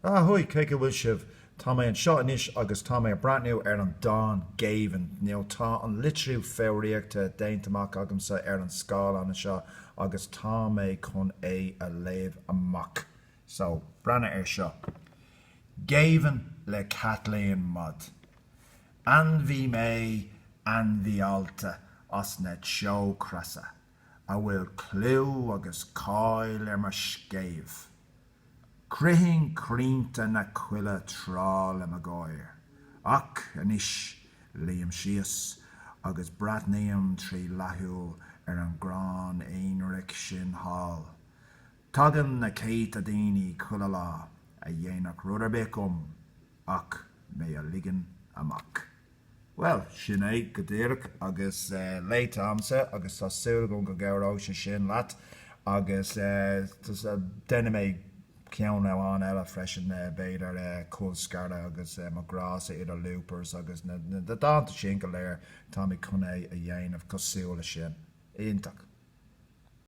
Ahoy, cén chaoi a bhfuil sibh? Tá mé anseo anois agus tá mé ag breathnú ar an dán Géibheann. Now tá an litriú foghraíochta déanta amach agamsa ar an scáileán anseo agus tá mé chun é a léamh amach. So, breathnaigh air seo. Géibheann le Caitlín Maude. Ainmhí mé, ainmhí allta as na teochreasa, a bhfuil clú agus cáil ar mo scéimh. Chroithfinn crainnte na coille tráth le mo gháir, ach anois luím síos agus breathnaím trí leathshúil ar an gcrann aonraic sin thall. Tagann na céadta daoine chuile lá a dhéanfadh rud ar bith dhom ach mé a ligean amach. Bhuel, sin é go díreach agus léite a'msa agus tá súil agam go gcabhróidh sé sin leat agus déanfaidh mé ceann amháin eile freisin b'fhéidir, Colscaradh agus Mo Ghrása Idir Loopers agus na dánta sin go léir, tá mé chun é a dhéanamh cosúil le sin. Iontach.